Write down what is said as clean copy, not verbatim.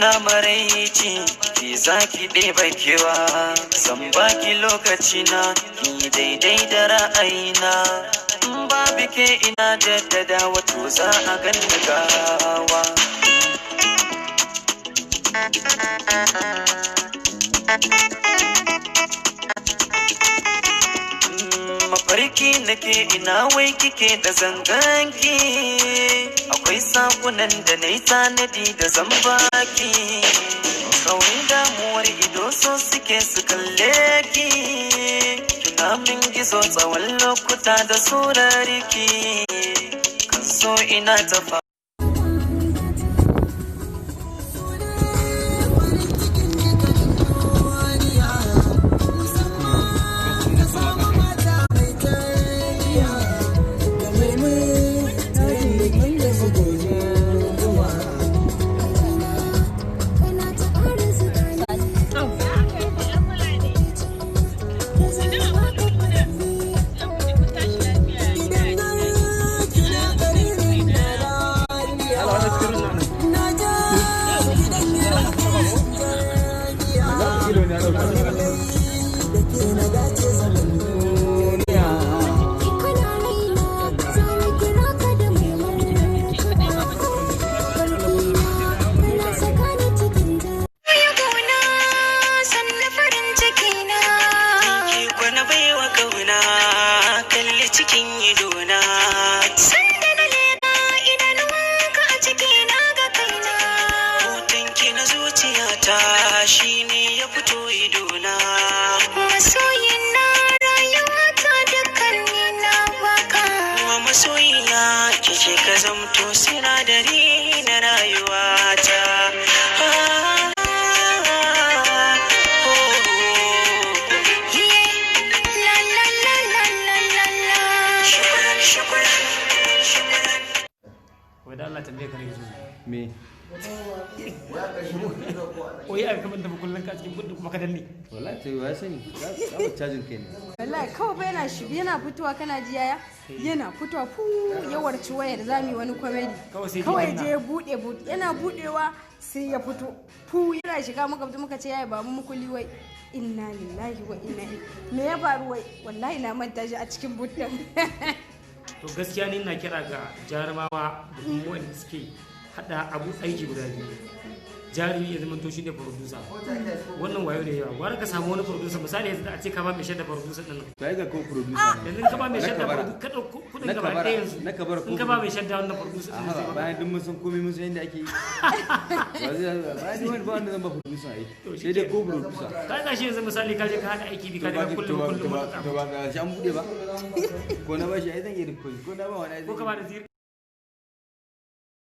Ina maraici, ki zaki ɗeba kewa. Zan baki lokaci na, ki daidai da ra'ayina. In babu ke ina jaddada, wato za a ganni gawa. Mafarki nake, ina wai kike da zanganki? Akwai sakunan da na yi tanadi da zan baki. Kawai damuwar ido so suke su kalle ki. Kina min gizo tsawon lokuta da surarki. Kan so ina ta. Cikin idona sanda na leka idanuwanka, a ciki na ga kaina. Hotonki na zuciyata shine ya fito idona. Masoyina, rayuwata dukkanni na baka. Wa masoyina, kike ka zamto sinadari na rayuwata. Ah, oh. La la la la la la la. Shukran, shukran, shukran. Wai da Allah tambaye ka ne yanzu. Me? Wai aka kamar tafi kullun ka cikin gudu kuma ka danne? Wallahi to ya sani za mu cajin kai ne. Wallahi kawai fa yana shi yana fitowa, kana ji yaya, yana fitowa fu ya warci wayar, zamu yi wani comedy. Kawai sai kawai danna. Je ya bude boot, yana budewa sai ya fito fu, yana shiga muka fito muka ce, "Yaya, ba mu mukuli." Wai inna lillahi wa inna ilaihi, me ya faru? Wai wallahi na manta shi a cikin boot din. To gaskiya ni ina kira ga jarumawa da kuma wanda suke hada abu aiki guda biyu, jarumi ya zama to shi ne producer. Wannan wayo ne yawa. Gwara ka samu wani producer, misali yanzu da a ce ka ba mai shadda producer din nan. To ai ga ko producer ne. Yanzu ka ba mai Na shadda kabara. producer, ka dauko kudin Na gaba kabara. ɗaya yanzu. Na kabara. In ka ba mai shadda wannan producer din, zai Aha, baka. Bayan duk mun san komai, mun san yadda ake yi. Ba zai bayan duk wani ba wanda zan ba producer ai. To shi Sai dai kenan. ko producer. Ka ga shi yanzu misali ka je ka hada aiki bi To ka ba daga to kullum ba kullum to ba to ba ga shi an bude ba. Ko na bashi ai zan iya ko na ba wani ai ko zan ka iya. ba da zir